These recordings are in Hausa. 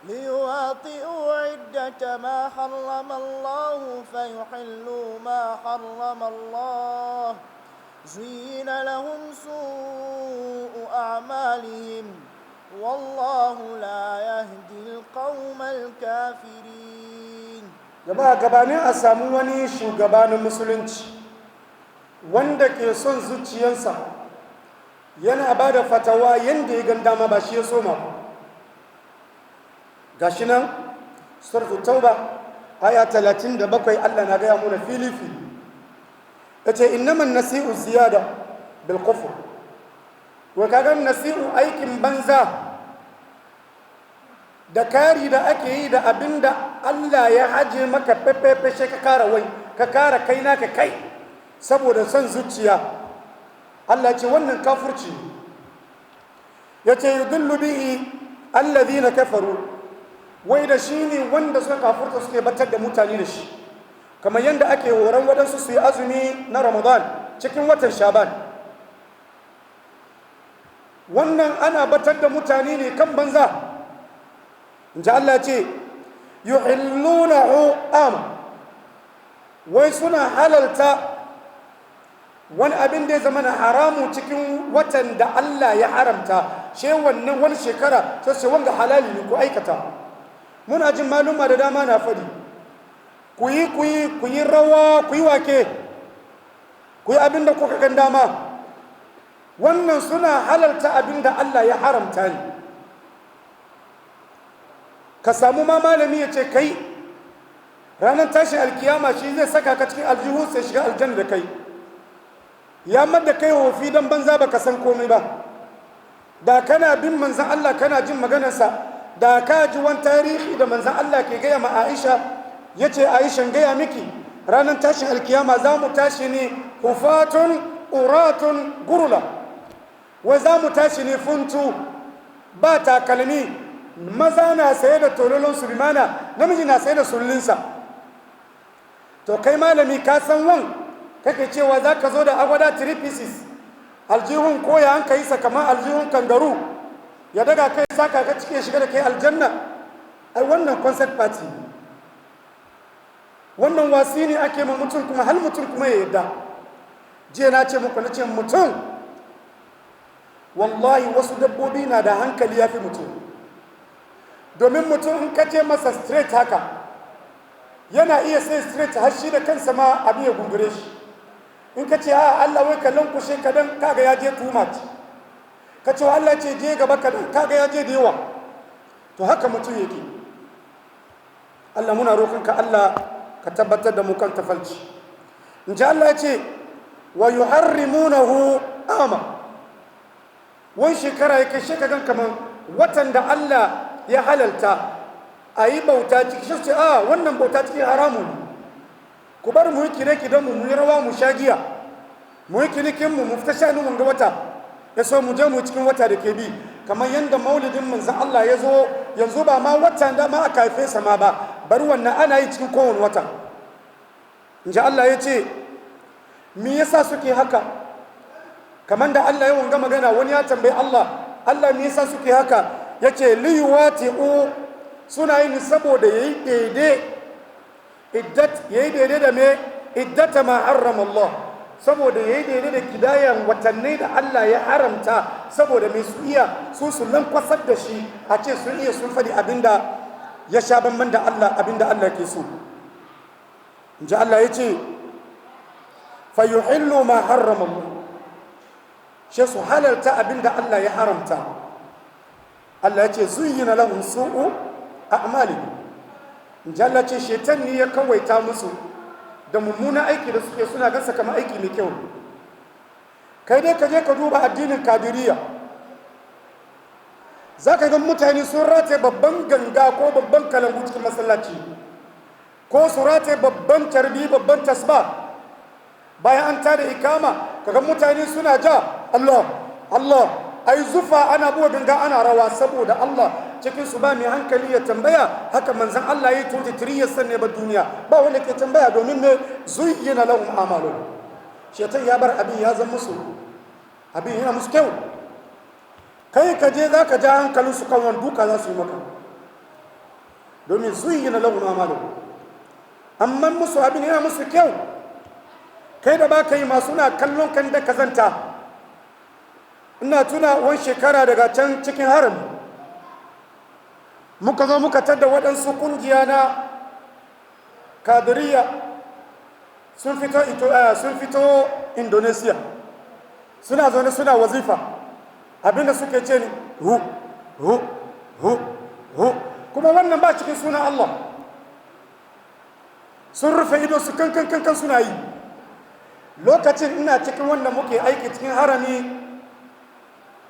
ليواطئوا عدة ما حرم الله فيحلوا ما حرم الله. زين لهم سوء أعمالهم، والله لا يهدي القوم الكافرين. Jama'a, gabanin a samu wani shugabanin Musulunci wanda ke son zuciyarsa yana ba da fatawa yadda ya gan dama, ba shi ya soma ba. Gashi nan, Suratu Tauba, aya 37, Allah na gaya muna fili-fili, ya ce: إنما النسيء زيادة بالكفر. Wa kagan nasi'u, aikin banza da kari da ake yi da abinda Allah ya haje maka fefefe, shi ka kara, wai ka kara kai naka kai saboda son zuciya. Allah ce wannan kafurci. Ya ce: يضل به الذين كفروا. Wai da shi ne wanda suka kafurta suke batar da mutane da shi, kamar yadda ake horon waɗansu su yi azumi na Ramadan cikin watan Shaban. Wannan ana batar da mutane ne kan banza. In ji Allah ce: يحلونه عاما. Wai suna halalta wani abin da ya zama na haramu cikin watan da Allah ya haramta, she wannan wani shekara sai sai wanga halali ne, ku aikata. Muna jin maluma da dama na fadi, ku yi, ku yi, ku yi rawa, ku yi wake, ku yi abin da kuka gan dama. Wannan suna halalta abin da Allah ya haramta ne. Ka samu ma malami ya ce kai ranar tashin alkiyama shi zai saka ka cikin aljihu sai shiga aljanna da kai, ya madda kai wofi don banza, baka san komai ba. Da kana bin Manzan Allah, kana jin maganarsa, da ka ji wani tarihi da Manzan Allah ke gaya ma Aisha, ya ce: "Aishan, gaya miki, ranar tashin alkiyama za mu tashi ne حفاة عراة غرلا." Wai za mu tashi ne funtu, ba takalmi, maza na saye da tololonsu, bi mana namiji na saye da sullinsa. To kai malami, ka san wan kake cewa za ka zo da agwada 3 pieces, aljihun koya an ka yi sa kamar aljihun kangaroo, ya daga kai saka ka cike, shiga da kai aljanna. Ai wannan concert party, wannan wasi ne ake ma mutum, kuma hal mutum kuma ya yarda. Jiya na ce muku, na ce mutum, wallahi wasu dabbobi na da hankali ya fi mutum, domin mutum in ka ce masa straight haka, yana iya sai straight har shi da kansa ma abin ya gungure shi. In ka ce a Allah wai kallon kushe kadan, kaga ya je too much. Ka ce Allah ce je gaba kadan, kaga ya je da yawa. To haka mutum yake. Allah, muna roƙonka, Allah ka tabbatar da mu kan tafalci. In ji Allah ya ce: ويحرمونه عاما. Wani shekara ya kai shekaran kamar watan da Allah ya halalta a yi bauta ciki, shi ce a wannan bauta cikin haramu ne, ku bar mu yi kire kidan mu, mu yi rawa, mu sha giya, mu yi kinikin mu, mu fita shanu mun ga wata ya so mu je mu cikin wata da ke bi. Kamar yadda maulidin Manzon Allah ya zo yanzu, ba ma watan da ma aka haife sa ma ba, bari wannan ana yi cikin kowane wata. In ji Allah ya ce, me yasa suke haka? Kamar da Allah ya wanga magana, wani ya tambayi Allah: "Allah, me yasa suke haka?" Ya ce: ليواطئوا. Suna yin saboda yayi daidai iddat, yayi daidai da me? عدة ما حرم الله. Saboda yayi daidai da kidayan watanni da Allah ya haramta, saboda mai su iya su su lankwasar da shi, a ce sun iya sun faɗi abinda ya sha bamban da Allah, abinda Allah ke so. In ji Allah ya ce: فيحلوا ما حرم الله. Shi su halalta abinda Allah ya haramta. Allah ya ce: زين لهم سوء أعمالهم. In ji Allah ce shaitan ne ya kawaita musu da mummuna aiki da suke, suna gasa kamar aiki mai kyau. Kai dai ka je ka duba addinin Kadiriya, za ka ga mutane sun rataye babban ganga ko babban kalangu cikin masallaci, ko su rataye babban carbi, babban tasba. Bayan an tada ikama, kaga mutane suna ja, "Allah Allah", ai zufa, ana buga ganga, ana rawa. Saboda Allah, cikin su ba mai hankali ya tambaya haka Manzon Allah ya yi 23 years ne ba duniya, ba wanda ke tambaya. Domin me? زين لهم أعمالهم. Shaitan ya bar abin ya zama musu, abin yana musu kyau. Kai ka je za ka ja hankalin su kan wani duka za su yi maka. Domin zuyyina lahum amaluhum, amma musu abin yana musu kyau. Kai da baka yi masu na kallon kan da kazanta. Ina tuna wani shekara daga can cikin haram muka zo muka tadda waɗansu ƙungiya na Kadiriya sun fito Indonesia, suna zaune suna wazifa. Abinda suke ce ni hu hu hu hu, kuma wannan ba cikin sunan Allah. Sun rufe ido su kan kan kan suna yi. Lokacin ina cikin wanda muke aiki cikin harami,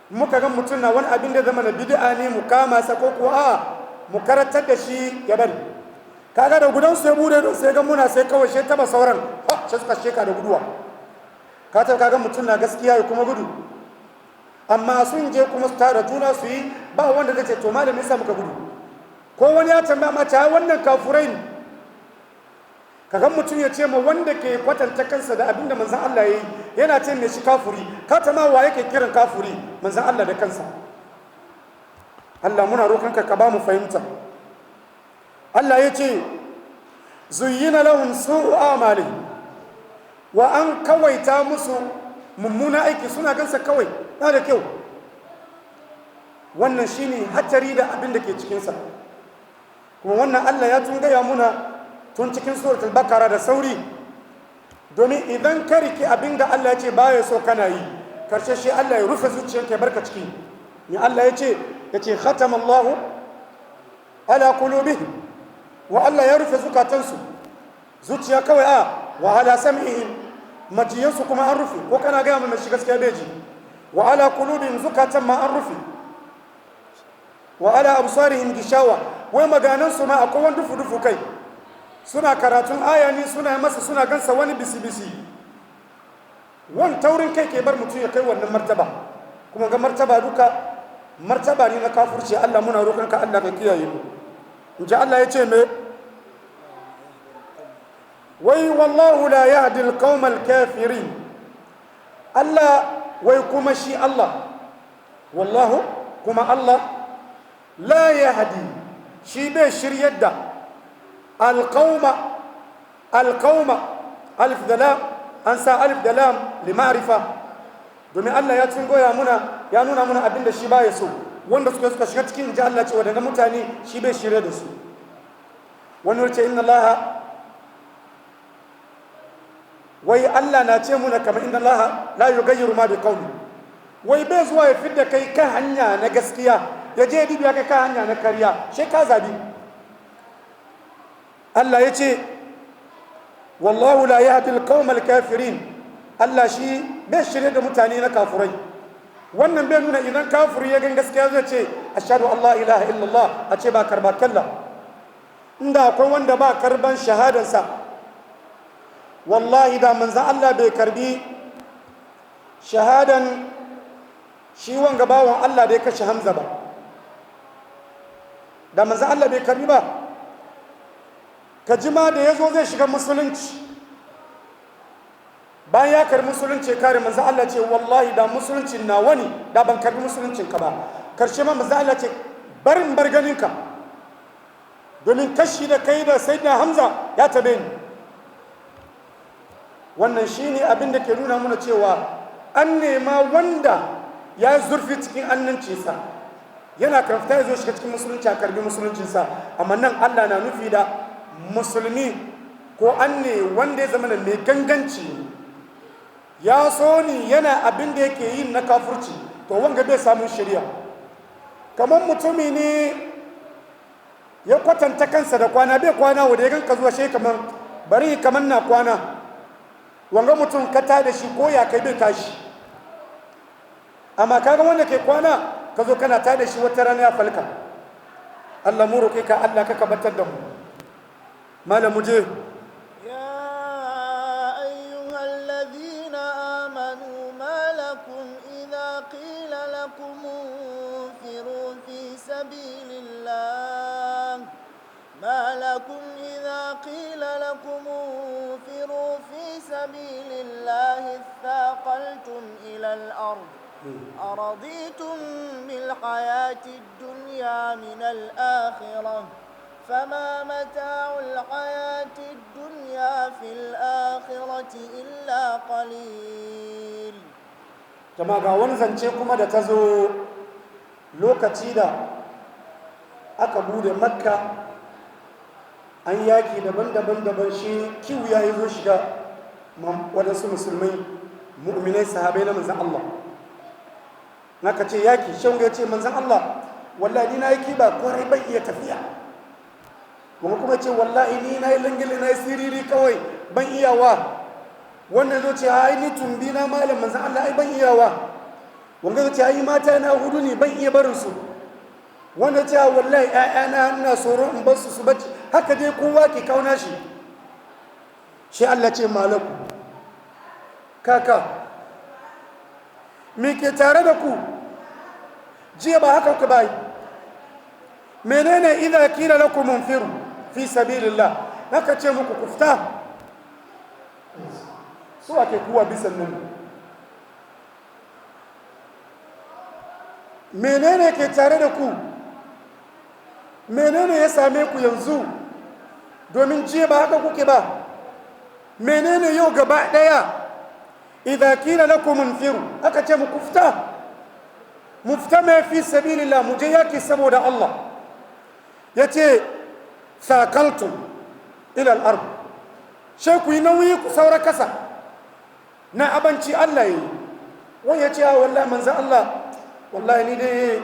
muka ga mutum na wani abin da zama na bid'a ne, mu kama sa ko kuwa a mu karantar da shi ya bari. Kaga da gudan su ya bude don sai ga muna, sai kawai shi taba sauran ha, shi suka sheka da guduwa. Ka ta kaga mutum na gaskiya ya kuma gudu, amma sun je kuma su tara juna su yi, ba wanda zai ce, "To malami, yasa muka gudu?" Ko wani ya tambaya ma ta wannan kafurai ne. Kaga mutum ya ce ma wanda ke kwatanta kansa da abinda manzon Allah ya yi, yana ce mai shi kafuri. Ka ta ma wa yake kiran kafuri? Manzon Allah da kansa. Allah, muna roƙonka ka ba mu fahimta. Allah ya ce zuyyina lahum su'u amali, wa an kawaita musu mummuna aiki, suna gansa kawai na da kyau. Wannan shine hatari da abin da ke cikinsa. Kuma wannan Allah ya tun gaya muna tun cikin Suratul Bakara da sauri, domin idan ka riki abin da Allah ya ce baya so kana yi, karshe shi Allah ya rufe zuciyarka ya barka ciki. Ni Allah ya ce, ya ce khatama Allahu ala qulubihim, wa Allah ya rufe zukatansu, zuciya kawai a wa ala sam'ihim, majiyansu kuma an rufe, ko kana gaya mai shi gaskiya bai ji. Wa ala qulubihim, zukatan ma an rufe. Wa ala absarihim gishawa, wai maganansu ma akwai wani dufu dufu kai. Suna karatun aya ne suna masa, suna gansa wani bisi bisi. Wani taurin kai ke bar mutum ya kai wannan martaba, kuma ga martaba duka martaba ne na kafurci. Allah, muna roƙonka, Allah ka kiyaye mu. In ji Allah ya ce me? Wai wallahu la yahdi alqawma alkafirin. Allah wai kuma shi Allah, wallahu, kuma Allah, la yahdi, shi bai shiryar da alqawma. Alqawma, alif da lam, an sa alif da lam li ma'rifa, domin Allah ya goya muna, ya nuna muna abin da shi baya so, wanda suka shiga cikin. Inji Allah ce wadannan mutane shi bai shirye da su. Wani wace inna Allah, wai Allah na ce muna kamar inna Allah la yughayyiru ma biqawmi, wai bai zuwa ya fidda kai kan hanya na gaskiya ya je dibiya kai kan hanya na karya, sai ka zabi. Allah ya ce wallahu la yahdi alqawmal kafirin, Allah shi bai shirye da mutane na kafurai. Wannan bai nuna idan kafiri ya gan gaskiya zai ce ashhadu an la ilaha illallah, a ce ba karba kalla. Inda akwai wanda ba karban shahadansa, wallahi da manzan Allah bai karbi shahadan shi wanga bawan Allah da ya kashe Hamza ba. Da manzan Allah bai karbi ba. Ka jima da ya zo zai shiga musulunci, bayan ya karbi musulunci ya kare, manzan Allah ce wallahi da musulunci na wani da ban karbi musuluncin ka ba. Karshe ma manzan Allah ce barin bar ganinka, domin kashi da kai da Sayyidina Hamza ya tabe ni. Wannan shine abin da ke nuna mana cewa an nema wanda ya zurfi cikin annancinsa yana karfta ya zo shiga cikin musulunci a karbi musuluncinsa. Amma nan Allah na nufi da musulmi ko an ne wanda ya zama da mai ganganci, ya so ni yana abin da yake yin na kafurci, to wanga bai samun shari'a. Kamar mutumi ne ya kwatanta kansa da kwana, bai kwana, wanda ya ganka zuwa shi kamar bari kamar na kwana. Wanga mutum ka da shi ko ya kai bai tashi. Amma kaga wanda ke kwana, ka zo kana tada shi, wata rana ya falka. Allah, mu roƙe ka, Allah ka kabatar da mu. Malam, mu je. يا أيها الذين آمنوا، ما لكم إذا قيل لكم انفروا في سبيل الله، ما لكم إذا قيل لكم انفروا في سبيل الله اثاقلتم إلى الأرض؟ أرضيتم بالحياة الدنيا من الآخرة؟ فما متاع الحياة الدنيا في الآخرة إلا قليل. Jama'a, ga wani zance kuma da ta zo lokaci da aka bude Makka, an yaki daban-daban daban, shi kiwu ya yi zo shiga waɗansu musulmai mu'minai, sahabai na manzan Allah. Naka ce yaki shan ya ce, "Manzan Allah, wallahi ni na yi kiba kwarai, ban iya tafiya." Kuma kuma ce, "Wallahi ni na yi langile, na yi siriri kawai, ban iyawa." Wannan zo ce, "Ai ni tumbi na malam, manzan Allah, ai ban iyawa." Wanga zo ce, "Ai mata na hudu ne, ban iya barin su." Wanda ce, "Wallahi ƴaƴana ina tsoro in bar su su bacci." Haka dai kowa ke kauna shi. Shi Allah ce, "Malaku kaka, me ke tare da ku? Jiya ba haka ku bai. Menene? Idza qila lakum unfiru fi sabilillah, haka ce muku ku fita, su ake kuwa bisan nan. Menene ke tare da ku? Menene ya same ku yanzu? Domin jiya ba haka kuke ba. Menene yau gaba daya? Idza qila lakum unfiru, aka ce muku fita, mu fita mai fi sabilillah, mu je yaki saboda Allah, yace thakaltum ila al-ard, sai ku yi nauyi ku saura kasa na abanci. Allah yi wani ya ce, "Wallahi manzan Allah, wallahi ni dai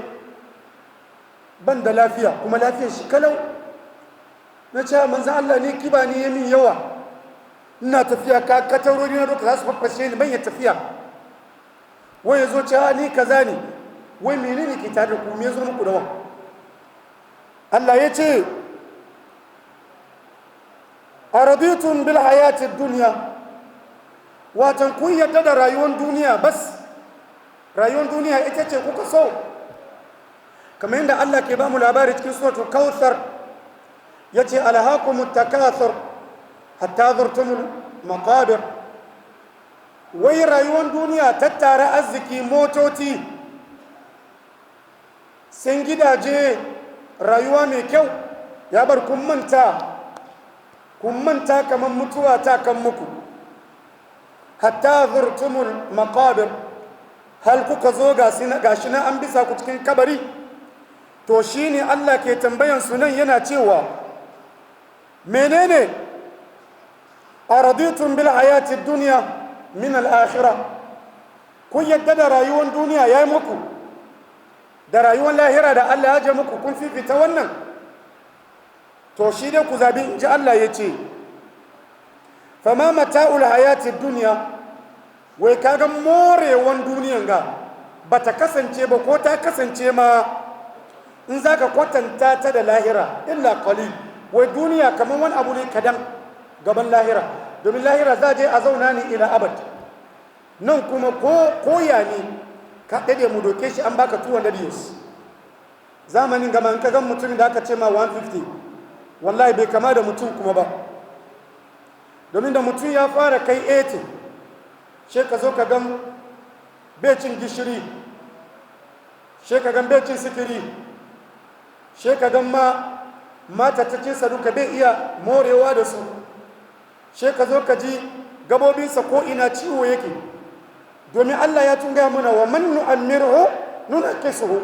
ban da lafiya," kuma lafiyar shi kalau. Na ce, "Manzan Allah, ni kiba ni yi min yawa, ina tafiya ka katarori na doka za su faffashe ni, ban ya tafiya." Wani ya zo ce, "Ni kaza ne." Wai menene ke tare da ku? Me zo muku da wa? Allah ya ce, araditun bil hayatid dunya, watan kun yadda da rayuwar duniya, bas rayuwar duniya ita ce kuka so. Kamar yadda Allah ke ba mu labari cikin suratul Kautsar, yace alhaakumut takathur hatta zurtumul maqabir. Wai rayuwar duniya, tattara arziki, motoci, sun gidaje, rayuwa mai kyau, ya bar kun manta, kun manta kamar mutuwa ta kan muku. Hatta zurtumul maqabir, hal kuka zo gashi na an bisa ku cikin kabari. To shine Allah ke tambayan su nan, yana cewa menene? Araditum bil hayati dunya min al akhirah, kun yadda da rayuwar duniya yayi muku da rayuwar lahira da Allah ya je muku, kun fifita wannan. To shi dai ku zabi, in ji Allah ya ce, fama mata'ul hayati dunya, wai kaga morewan duniyan ga bata kasance ba, ko ta kasance ma, in zaka kwatanta ta da lahira, illa qalil. Wai duniya kamar wani abu ne kadan gaban lahira, domin lahira za je a zauna ne ila abad. Nan kuma ko koya ne ka dade, mu doke shi an baka 200 years. Zamanin gama in ka gan mutumin da aka ce ma 150, wallahi bai kama da mutum kuma ba, domin da mutum ya fara kai 80, she ka zo ka gan becin gishiri, she ka gan becin sikiri, she ka gan ma matattacinsa duka bai iya morewa da su, she ka zo ka ji gabobinsa ko ina ciwo yake. Domin Allah ya tunga mana, wa man nu'ammirhu nunaqisuhu.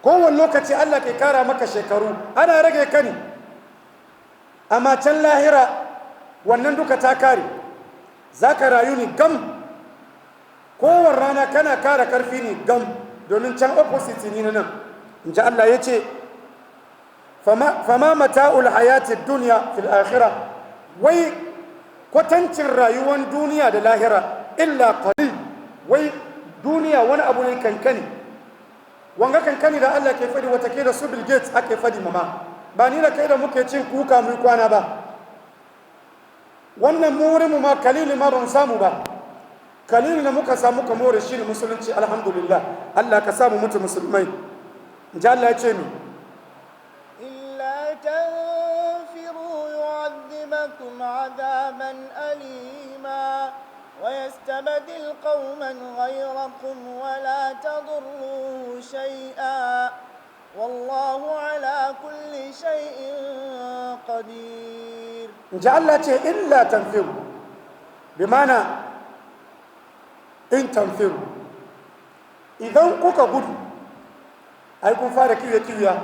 Kowane lokaci Allah ke kara maka shekaru, ana rage kani. Amma can lahira wannan duka ta kare, za ka rayu ne gam. Kowane rana kana kara karfi ne gam, domin can opposite ne na nan. In ji Allah ya ce, fama mata'ul hayatid dunya fil akhirah, wai kwatancin rayuwar duniya da lahira, illa qalil, wai duniya wani abu ne kankani. Wanga kankani da Allah ke fadi, wata ke da su Bill Gates ake fadi mama, ba ni da kai da muke cin kuka mu kwana ba. Wannan mu mu ma kalili ma ban samu ba. Kalili da muka samu ka more shi ne musulunci. Alhamdulillah, Allah ka samu mutu musulmai. In ji Allah ya ce mi? إلا تنفروا يعذبكم عذابا أليما ويستبدل قوما غيركم ولا تضروه شيئا والله على كل شيء قدير. In ji Allah ce illa tanfiru, bi mana in tanfiru, idan kuka gudu, ai kun fara kiwiya kiwiya,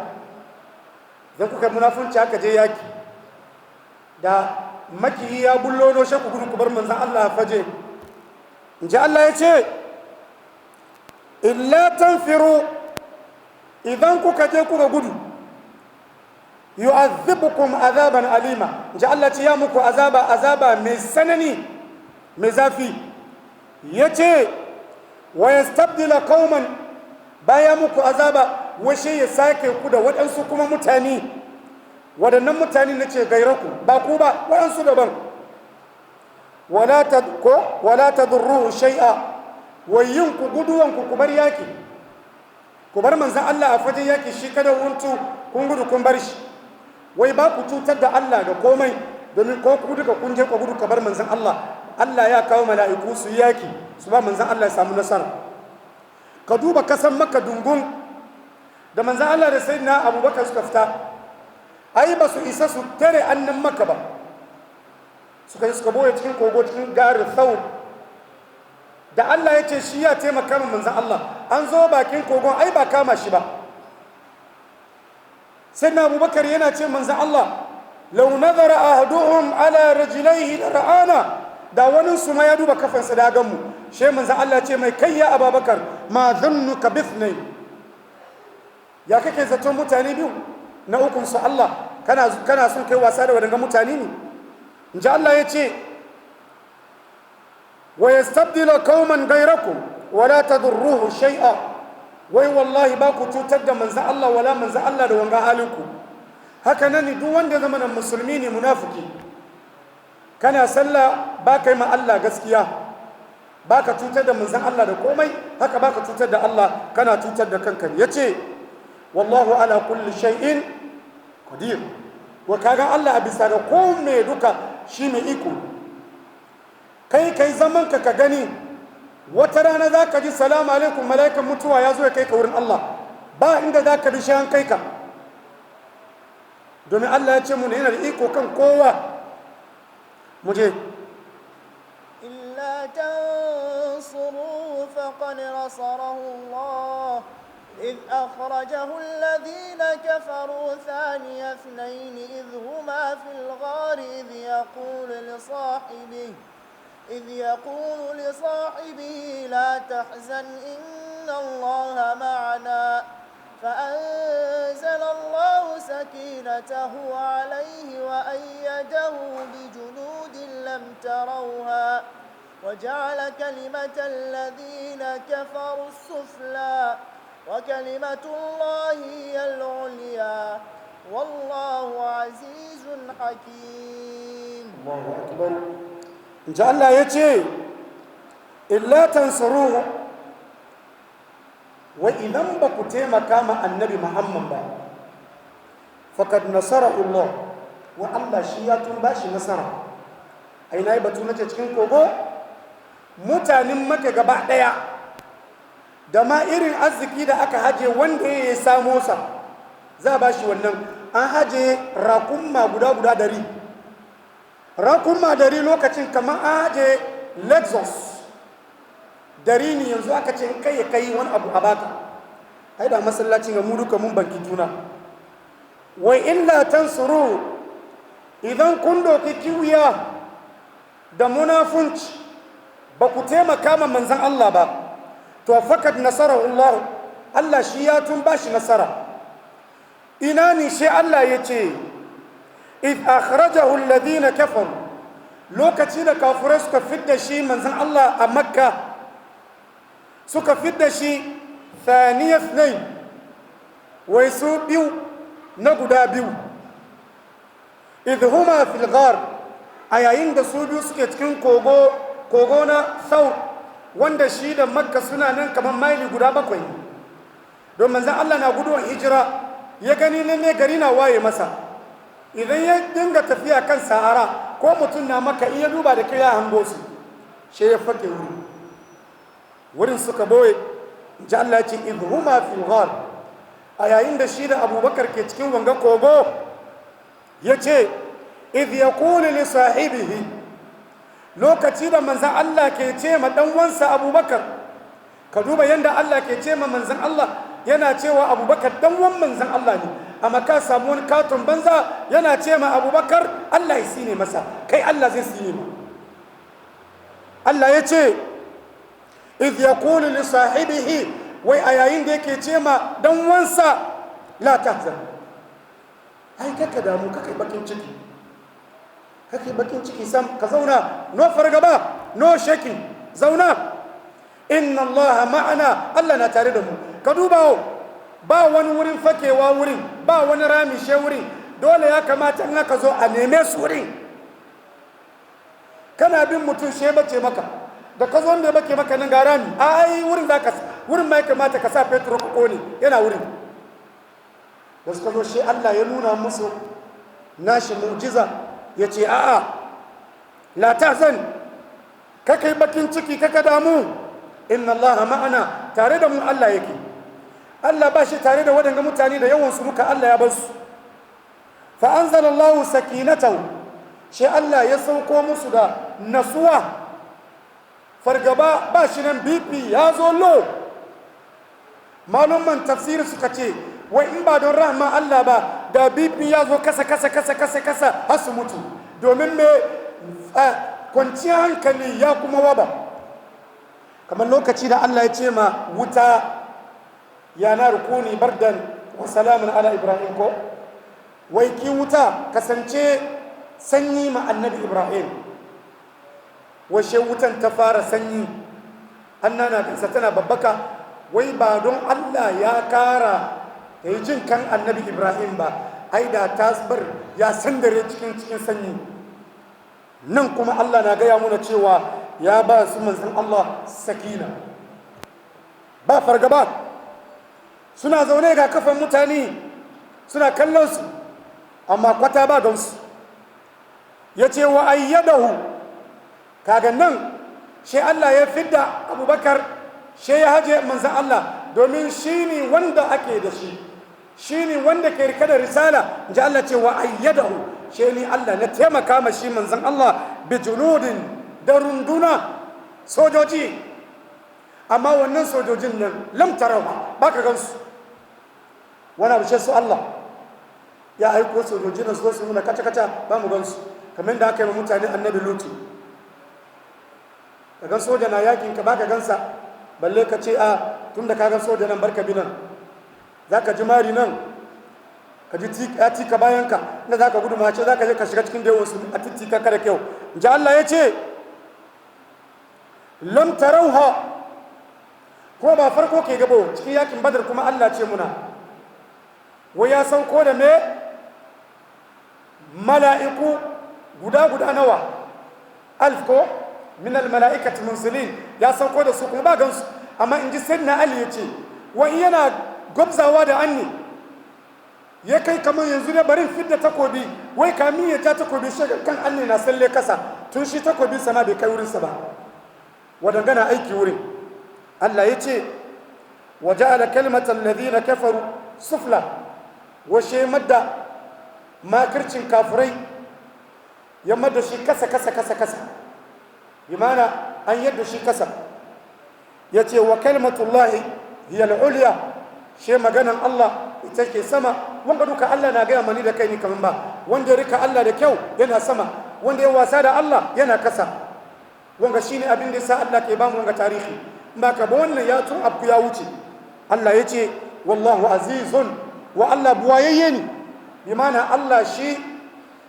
idan kuka munafunci aka je yaki da makiyi ya bullo no ku gudu ku bar manzan Allah faje. In ji Allah ya ce illa tanfiru, idan kuka je kuka gudu, yu'adhibukum azaban alima, ji Allah ce ya muku azaba, azaba mai sanani, mai zafi. Yace wa yastabdila qauman, baya muku azaba, washe ya sake ku da waɗansu kuma mutane. Waɗannan mutane na ce gairaku, ba ku ba, waɗansu daban. Wala ta ko wala tadurruhu shay'a, wayin ku guduwan ku ku bar yaki, ku bar manzan Allah a fajen yaki shi kada wuntu, kun gudu kun bar shi, wai ba ku cutar da Allah da komai, domin ko ku duka kun je ku gudu ka bar manzan Allah, Allah ya kawo mala'iku su yi yaki su ba manzan Allah ya samu nasara. Ka duba kasan Maka dungun da manzan Allah da Sayyidina Abubakar suka fita, ai ba su isa su tare annan Maka ba. Suka yi suka boye cikin kogo, cikin garin Thawr, da Allah ya ce shi ya taimaka min manzan Allah. An zo bakin kogon, ai ba kama shi ba. Sai na Abubakar yana ce manzan Allah, lau nazara ahaduhum ala rajulaihi la ra'ana, da wani su ma ya duba kafansa da gan mu. She manzan Allah ce mai, kai ya Ababakar, ma dhannuka bithnain, ya kake zaton mutane biyu, na ukun su Allah, kana son kai wasa da wadanga mutane ne? In ji Allah ya ce wa yastabdila qauman ghayrakum wala tadurruhu shay'a, wai wallahi ba ku cutar da manzan Allah wala manzan Allah da wanga halinku. Haka nan ne duk wanda ya zama nan musulmi ne munafiki, kana sallah ba kai ma Allah gaskiya, ba ka cutar da manzan Allah da komai, haka ba ka cutar da Allah, kana cutar da kanka ne. Yace wallahu ala kulli shay'in qadir, wa kaga Allah a bisa ga komai duka shi mai iko. Kai kai zaman ka ka gani, wata rana za ka ji salamu alaikum, mala'ikan mutuwa ya zo ya kai ka wurin Allah, ba inda za ka bi shi an kai ka, domin Allah ya ce mu yana da iko kan kowa. Mu je. إلا تنصروه فقد نصره الله إذ أخرجه الذين كفروا ثاني اثنين إذ هما في الغار إذ يقول لصاحبه لا تحزن إن الله معنا، فأنزل الله سكينته عليه وأيده بجنود لم تروها وجعل كلمة الذين كفروا السفلى وكلمة الله هي العليا والله عزيز حكيم. Allahu akbar. In ji Allah ya ce illa tansuruhu, wa idan ba ku taimaka ma Annabi Muhammad ba, faqad nasarahu Allah, wa Allah shi ya tun bashi nasara. Ai nayi batu nace cikin kogo mutanen Maka gaba daya, da ma irin arziki da aka haje, wanda ya samo sa za a bashi wannan. An haje rakumma guda guda 100, rakumma 100, lokacin kamar an haje Lexus 100 ne. Yanzu aka ce in kai ya kai wani abu a baka, ai da masallacin ga mu duka mun banki juna. Wai illa tansuru, idan kun doki kiwiya da munafunci ba ku taimaka ma manzan Allah ba, to faqad nasarahu Allah, Allah shi ya tun bashi nasara. Ina ne shi Allah ya ce id akhrajahu alladhina kafaru, lokaci da kafirai suka fidda shi manzan Allah a Makka, suka fidda shi thaniya ithnain, wai su biyu na guda biyu, idh huma fil ghar, a yayin da su biyu suke cikin kogo, kogo na Thawr, wanda shi da Makka suna nan kamar maili guda 7. Don manzan Allah na guduwan hijira, ya gani lalle gari na waye masa, idan ya dinga tafiya kan sahara, ko mutum na maka iya duba da kai ya hango su, shi ya fake wuri wurin suka boye. Ji Allah ya ce idh huma fil ghar, a yayin da shi da Abubakar ke cikin wanga kogo, ya ce Idh yaqulu li sahibihi, lokaci da manzan Allah ke ce ma dan wansa Abubakar. Ka duba yanda Allah ke ce ma manzan Allah, yana cewa Abubakar dan wan manzan Allah ne, amma ka samu wani katon banza yana ce ma Abubakar Allah ya sine masa, kai Allah zai sine ma. Allah ya ce idh yaqulu li sahibihi, wai a yayin da yake ce ma dan wansa la tahzan, ai kaka damu, kaka bakin ciki, kake bakin ciki sam, ka zauna, no fargaba, no shaking, zauna, inna Allah ma'ana, Allah na tare da mu. Ka duba, ba wani wurin fakewa wurin, ba wani rami she wurin, dole ya kamata in aka zo a neme su wurin. Kana bin mutum she bace maka, da ka zo da bake maka nan ga rami, ai wurin zaka, wurin ma ya kamata ka sa fetur ka kone, yana wurin. Da suka zo shi Allah ya nuna musu nashi mu'jiza, ya ce a'a la tahzan, kaka yi bakin ciki, kaka damu, inna Allah ma'ana, tare da mu Allah yake. Allah ba shi tare da waɗanda mutane da yawan su duka Allah ya bar su. Fa anzalallahu sakinatahu, shi Allah ya sauko musu da nasuwa, fargaba ba shi nan, BP ya zo low. Malumman tafsiri suka ce wai in ba don rahma Allah ba, da BP ya zo kasa kasa kasa kasa kasa har su mutu, domin me? Kwanciyar hankali ya kuma waba. Kamar lokaci da Allah ya ce ma wuta ya na rukuni bardan wa salamun ala Ibrahim, ko wai ki wuta kasance sanyi ma annabi Ibrahim, washe wutan ta fara sanyi, annana kansa tana babbaka. Wai ba don Allah ya kara ta yi jin kan annabi Ibrahim ba, ai da tasbar ya sandare cikin cikin sanyi. Nan kuma Allah na gaya muna cewa ya ba su manzon Allah sakina, ba fargaba, suna zaune ga kafan mutane suna kallon su, amma kwata ba gansu. Ya ce wa ayyadahu, kaga nan shi Allah ya fidda Abubakar, shi ya haje manzan Allah, domin shi ne wanda ake da shi, shi ne wanda ke rike da risala. In ji Allah ce wa ayyadahu, shi ne Allah na taimaka ma shi manzan Allah bi junudin, da runduna sojoji, amma wannan sojojin nan lam tarawa, ba ka gansu. Wani abu su Allah ya aiko sojojin nan su zo su nuna kaca-kaca, ba mu gansu, kamar da aka yi wa mutane annabi Lutu. Ka gan soja na yakin ka, baka gansa, balle ka ce a tun da ka gan soja nan barka bi nan, za ka ji mari nan, ka ji ya tika bayan ka, inda za ka gudu mace za ka je ka shiga cikin da wasu a tittika ka da kyau. Ji Allah ya ce lam tarauha, ko ba farko ke gabo cikin yakin Badar kuma Allah ce muna wai ya sauko da me mala'iku guda guda nawa, alf ko min al mala'ikati munzilin, ya sauko da su kuma ba gansu. Amma in ji Sayyidina Ali ya ce wai yana gwabzawa da anni ya kai kamar yanzu ne barin fidda takobi, wai kamin ya ja takobi shi kan anni na salle kasa, tun shi takobin sama bai kai wurinsa ba, wadangana aiki wurin. Allah ya ce wa ja'ala kalimatal ladina kafaru sufla, washe madda makircin kafirai ya madda shi kasa kasa kasa kasa, bi mana an yadda shi kasa. Ya ce wa kalimatullahi hiya al-ulya, she maganan Allah ita ke sama. Wanga duka Allah na gaya mani da kai ni kaman ba wanda ya rika Allah da kyau yana sama, wanda ya wasa da Allah yana kasa. Wanga shine abin da yasa Allah ke bamu wanga tarihi, ba ka ba wannan ya tun abu ya wuce. Allah ya ce wallahu azizun, wa Allah buwayayye ne, bi mana Allah shi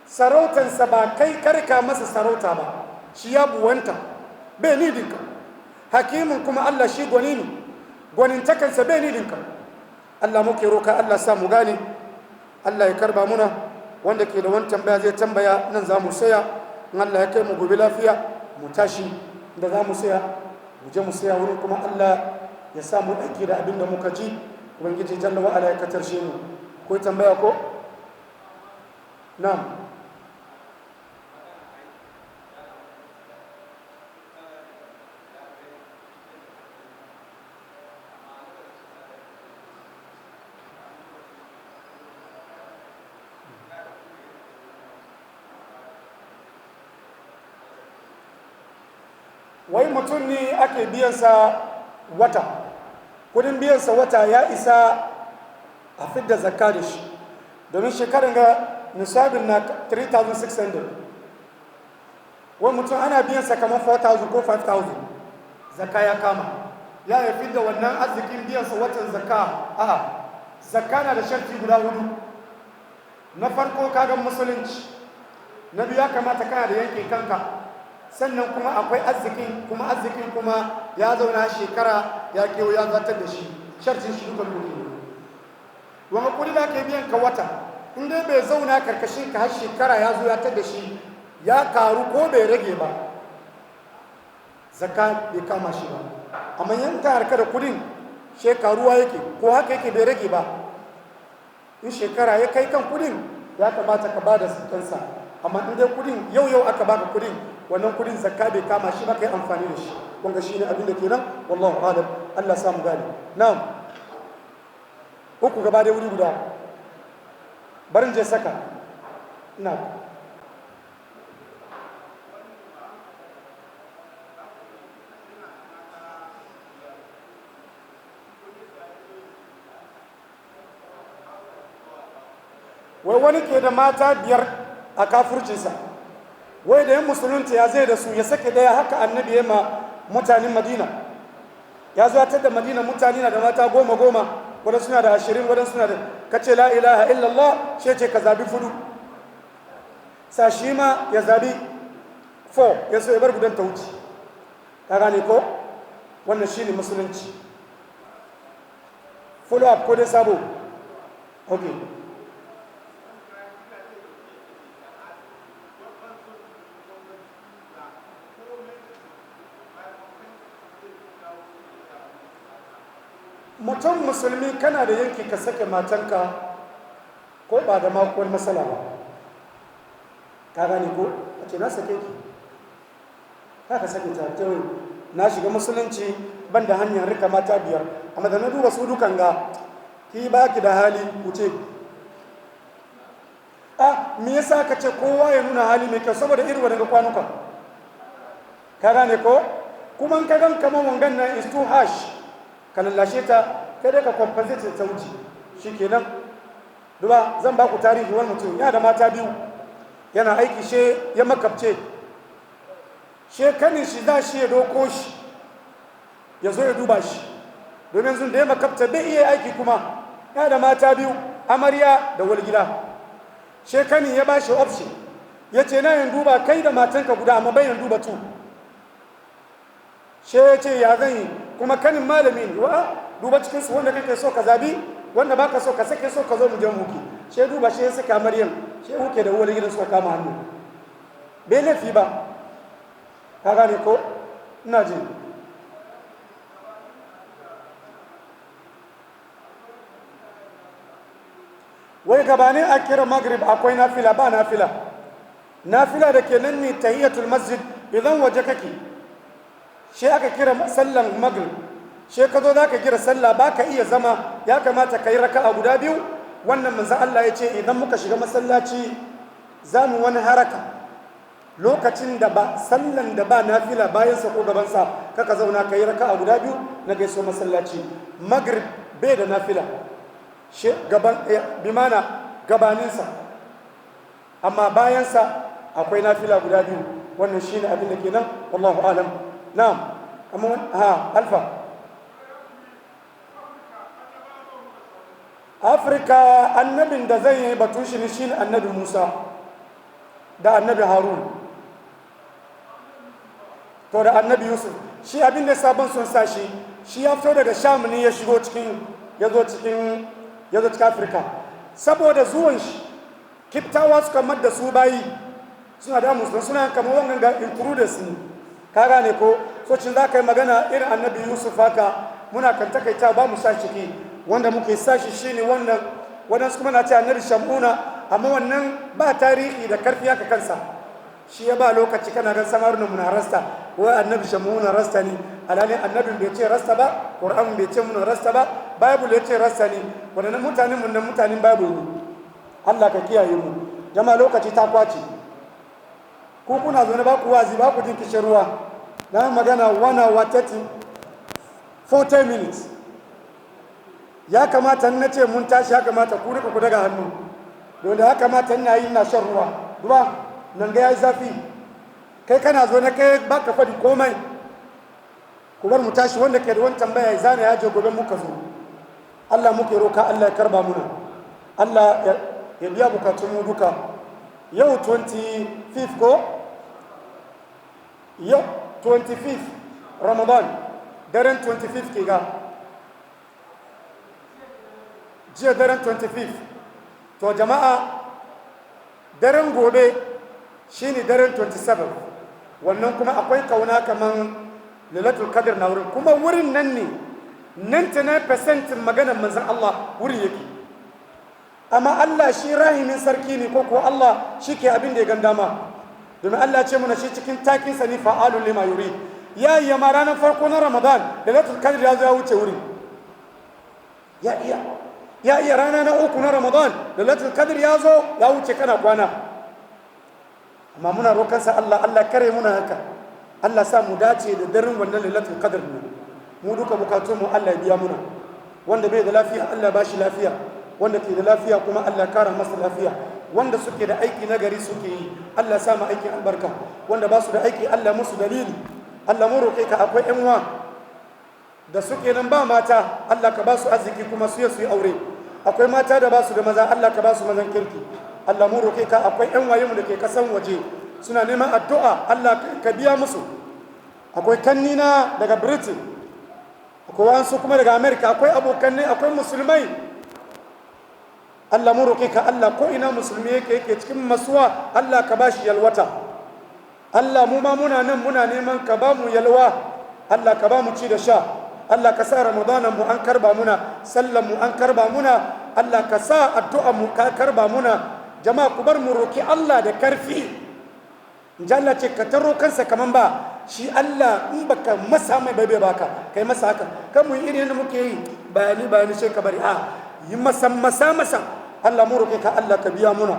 sarautansa ba kai karka masa sarauta ba, shi ya buwanta bai nidinka. Hakimin kuma Allah shi gwani ne, gwanintakansa bai nidinka. Allah muke roka, Allah sa mu gane, Allah ya karba muna. Wanda ke da wani tambaya zai tambaya, nan za mu saya. In Allah ya kai mu gobe lafiya mu tashi da za mu saya, mu je mu saya wurin, kuma Allah ya sa mu aiki da abin da muka ji. Ubangiji jalla wa ala ya katarshe mu. Ko tambaya ko? Na'am. Wai mutum ne ake biyansa wata, kudin biyansa wata ya isa a fidda zakka da shi, domin shekaran ga nisabin na 3600. Wai mutum ana biyansa kamar 4000 ko 5000, zakka ya kama, ya yi fidda wannan arzikin biyansa watan zakka? A'a, zakka na da sharti guda hudu. Na farko, kagan musulunci. Na biyu, ya kamata kana da yankin kanka. Sannan kuma akwai arzikin, kuma arzikin kuma ya zauna shekara ya kewa ya zartar da shi. Shartin shi duka doki ne. Wani kudi da ke biyan ka wata, in dai bai zauna karkashin ka har shekara ya zo ya tar da shi ya karu ko bai rage ba, zakka bai kama shi ba. Amma yanka harka da kudin shekaruwa yake ko haka yake, bai rage ba, in shekara ya kai kan kudin, ya kamata ka ba da zakkansa. Amma in dai kudin yau yau aka baka kudin, wannan kudin zakka bai kama shi ba, kai amfani da shi. Wanga shine abin da kenan, wallahu alam. Allah samu gane. Na'am, uku gaba da wuri guda, barin je saka ina. Wai wani ke da mata biyar a kafurcinsa, wai da yan musulunta ya zai da su? Ya sake daya. Haka annabi ya ma mutanen Madina. Ya zo da Madina, mutane na da mata goma goma, wadansu suna da 20, wadansu suna da kace la ilaha illallah. Shi ce ka zabi fudu, sa shi ma ya zabi 4, ya so ya bar gudan ta wuce. Ka gane ko? Wannan shine musulunci. Follow up ko dai sabo? Okay. Mutum musulmi kana da yanki ka sake matanka ko ba da makuwar matsala ba. Ka gane ko? A ce na sake ki, ka sake ta. Na shiga musulunci, ban da hanyar rika mata biyar, amma da na duba su dukan ga ki ba ki da hali wuce. A me yasa ka ce kowa ya nuna hali mai kyau? Saboda irin wadanda kwanuka. Ka gane ko? Kuma in ka gan kamar wangan nan is too harsh, ka lallashe ta, kai dai ka compensate ta wuce, shikenan. Duba, zan ba ku tarihi. Wani mutum yana da mata biyu, yana aiki, she ya makabce. She kanin shi za shi ya doko shi ya zo ya duba shi, domin zun da ya makabta bai iya aiki, kuma yana da mata biyu, amarya da walgida. She kanin ya ba shi option, ya ce na yin duba kai da matanka guda, amma bai yin duba tu. She ya ce ya zan yi? Kuma kanin malami ne. Wa duba cikin su wanda kake so ka zabi, wanda baka so ka sake, so ka zo mu je mu huke. She duba, she ya saka maryam, she huke da uwar gidan, suka kama hannu. Bai laifi ba. Ka gane ko? Ina ji. Wai gabanin a kira Maghrib akwai nafila? Ba nafila. Nafila da ke nan ne tahiyatul masjid. Idan waje kake, shi aka kira sallan Maghrib, shi ka zo za ka kira sallah, ba ka iya zama, ya kamata ka yi raka'a guda biyu. Wannan manzo Allah ya ce idan muka shiga masallaci za mu wani haraka lokacin da ba sallan da ba nafila bayan sa ko gaban sa, kaka zauna, ka yi raka'a guda biyu na gaiso masallaci. Maghrib bai da nafila shi gaban, bi mana gabaninsa, amma bayansa akwai nafila guda biyu. Wannan shine abin da kenan, wallahu alam. Na'am, amma ha alfa Afirka, annabin da zai yi batun shi ne shine annabi Musa da annabi Harun, to da annabi Yusuf. Shi abin da sabon sun sa shi, shi ya fito daga Sham ne, ya shigo cikin, ya zo cikin, ya zo cikin Afirka. Saboda zuwan shi, Kiftawa suka mar da su bayi, suna da musulun, suna kamar wannan ga intruders ne. Ka gane ko? So cin za ka yi magana irin annabi Yusuf haka, muna kan takaita, ba mu sa ciki. Wanda muke sa shi shine wannan. Wadansu kuma na ce annabi Shamuna, amma wannan ba tarihi da karfi haka kansa. Shi ya ba lokaci kana gan samarin muna rasta, wai annabi Shamuna rasta ne. Alhalin annabin bai ce rasta ba, Qur'an bai ce muna rasta ba, Bible ya ce rasta ne. Wadannan mutanen mun nan mutanen Bible ne. Allah ka kiyaye mu. Jama'a, lokaci ta kwace. Ku kuna zaune ba ku wazi, ba ku jin kishin ruwa. Na magana 1 hour 30 40 minutes. Ya kamata na ce mun tashi, ya kamata ku rika ku daga hannu, don da ya kamata ina yi ina shan ruwa. Duba nan ga yayi zafi, kai kana zo na kai baka faɗi komai. Ku bar mu tashi, wanda ke da wani tambaya ya zana ya je, gobe muka zo. Allah muke roka, Allah ya karba muna, Allah ya biya bukatun mu duka. Yau 25 ko? Yau 25 Ramadan, daren 25 ke ga, jiya daren 25. To jama'a, daren gobe shine daren 27. Wannan kuma akwai kauna kaman Lailatul Qadr na wurin, kuma wurin nan ne 99% maganar manzon Allah wurin yake. Amma Allah shi rahimin sarki ne, ko kuwa Allah shi ke abin da ya gan dama, domin Allah ce muna shi cikin takinsa ne fa'alun lima yuri. Ya yi ma ranar farko na Ramadan Lailatul Qadr ya zo ya wuce wurin. Ya iya, ya iya rana na uku na Ramadan Lailatul Qadr ya zo ya wuce kana kwana. Amma muna rokansa Allah, Allah kare muna haka, Allah sa mu dace da daren wannan Lailatul Qadr ne. Mu duka bukatun mu Allah ya biya muna. Wanda bai da lafiya, Allah ba shi lafiya. Wanda ke da lafiya kuma, Allah kara masa lafiya. Wanda suke da aiki na gari suke yi, Allah sa mu aikin albarka. Wanda ba su da aiki, Allah musu dalili. Allah mu roke ka, akwai ƴan uwa da suke nan ba mata, Allah ka ba su arziki kuma su yi aure. Akwai mata da ba su da maza, Allah ka ba su mazan kirki. Allah mu roke ka, akwai ƴan waye mu da ke kasan waje suna neman addu'a, Allah ka biya musu. Akwai kannina daga Britain, akwai wasu kuma daga America, akwai abokanai, akwai musulmai. Allah mu roke ka, Allah ko ina musulmi yake, yake cikin masuwa, Allah ka bashi yalwata. Allah mu ma muna nan muna neman ka ba mu yalwa, Allah ka ba mu ci da sha. Allah ka sa Ramadanan mu an karba muna, sallan mu an karba muna, Allah ka sa addu'a mu ka karba muna. Jama'a, ku bar mu roki Allah da karfi. In ji Allah ce ka taro kansa kaman ba shi Allah, in baka masa mai bai baka, kai masa haka. Kan mu yi irin yadda muke yi bayani bayani sai ka bari, a yi masa masa masa. Allah mu roke ka, Allah ka biya muna,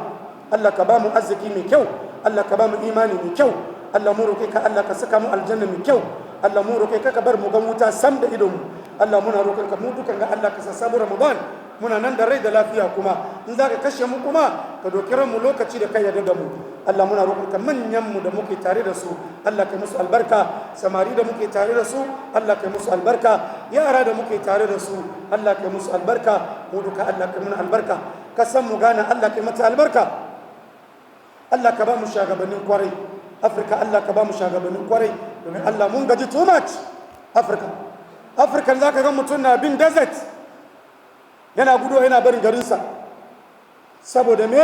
Allah ka ba mu arziki mai kyau, Allah ka ba mu imani mai kyau. Allah mu roke ka, Allah ka saka mu aljanna mai kyau. Allah mu roke ka, ka bar mu gan wuta sam da idon mu. Allah muna roƙon ka, mu dukan ga Allah ka sa sabu Ramadan muna nan da rai da lafiya, kuma in za ka kashe mu kuma ka doki mu lokaci da kai yarda da mu. Allah muna roƙon ka, manyan mu da muke tare da su, Allah ka musu albarka. Samari da muke tare da su, Allah ka musu albarka. Yara da muke tare da su, Allah ka musu albarka. Mu duka Allah ka muna albarka. Ka san mu gane, Allah ka mata albarka. Allah ka ba mu shagabannin kwarai. Afirka, Allah ka ba mu shagabannin kwarai, domin Allah mun gaji too much. Afirka, Afirka za ka ga mutum na bin desert yana gudu yana barin garinsa. Saboda me?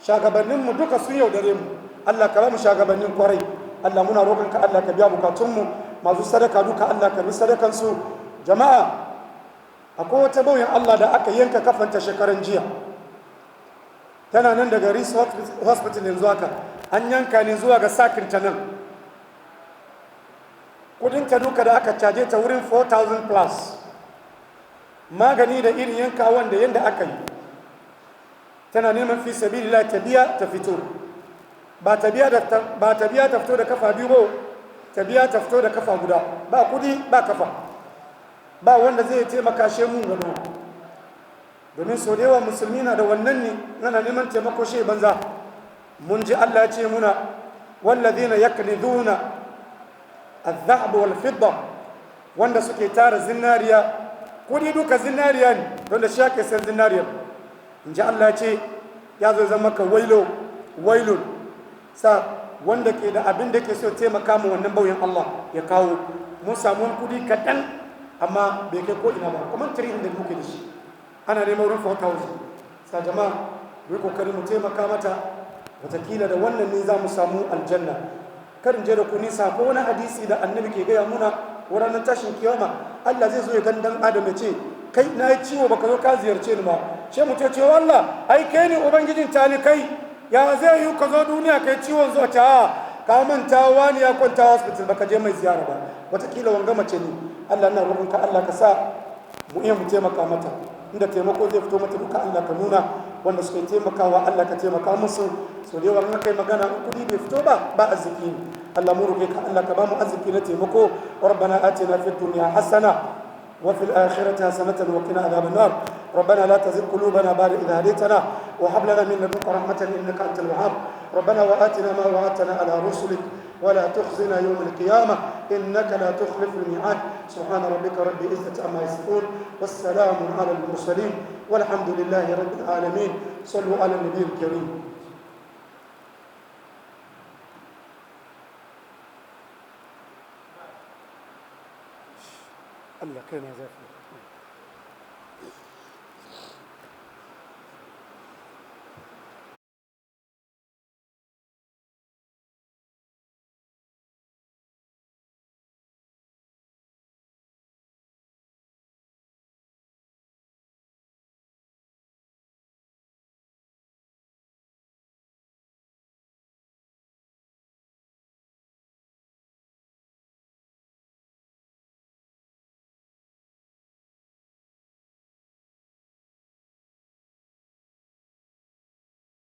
Shagabanninmu duka sun yaudare mu. Allah ka ba mu shagabannin kwarai. Allah muna roƙonka, Allah ka biya bukatunmu. Masu sadaka duka, Allah ka bi sadakansu. Jama'a, akwai wata bauyan Allah da aka yanka kafanta shekaran jiya, tana nan daga Ris Hospital yanzu haka. An yanka ne zuwa ga sakinta nan. Kudinta duka da aka caje ta wurin 4,000 plus, magani da irin yankawan da yadda aka yi. Tana neman fi sabilillah ta biya ta fito. Ba ta biya ba ta biya ta fito da kafa biyu ba, ta biya ta fito da kafa guda. Ba kudi ba kafa, ba wanda zai taimaka she mun gano, domin sau da yawa musulmi na da wannan ne, nana neman taimako she banza. Mun ji Allah ya ce muna wallazina yaknizuna adh-dhahab wal fidda, wanda suke tara zinariya, kudi duka zinariya ne, don da shi ake san zinariya. In ji Allah ya ce ya zo zama ka wailo wailun. Sa wanda ke da abin da ke so taimaka mu wannan bauyin Allah ya kawo. Mun samu wani kudi kaɗan, amma bai kai ko ina ba, kamar 300 muke da shi, ana neman wurin 4,000. Sa jama'a, mu yi kokari mu taimaka mata, watakila da wannan ne za mu samu aljanna. Karin je da ku nisa, ko wani hadisi da annabi ke gaya muna, ranar tashin kiyama Allah zai zo ya gan dan adam ya ce, "Kai, na yi ciwo, baka zo ka ziyarce ni ba." She mu ce, "Allah, ai kai ne ubangijin talikai, ya zai yi ka zo duniya kai ciwon zuwa ta ka manta wani ya kwanta hospital baka je mai ziyara ba?" Watakila wanga mace ne. Allah na roƙonka, Allah ka sa mu iya mu taimaka mata. Inda taimako zai fito mata duka, Allah ka nuna. Wanda suke taimakawa, Allah ka taimaka musu. So da yawa in kai magana, in kudi bai fito ba, ba arziki ne. Allah, mu roke ka, Allah ka ba mu arziki na taimako. ربنا آتنا في الدنيا حسنة وفي الآخرة حسنة وقنا عذاب النار. ربنا لا تزغ قلوبنا بعد إذ هديتنا وهب لنا من لدنك رحمة إنك أنت الوهاب. ربنا وآتنا ما وعدتنا على رسلك ولا تخزنا يوم القيامة إنك لا تخلف الميعاد. سبحان ربك رب العزة عما يصفون والسلام على المرسلين والحمد لله رب العالمين. صلوا على النبي الكريم. Allah kai na zafi.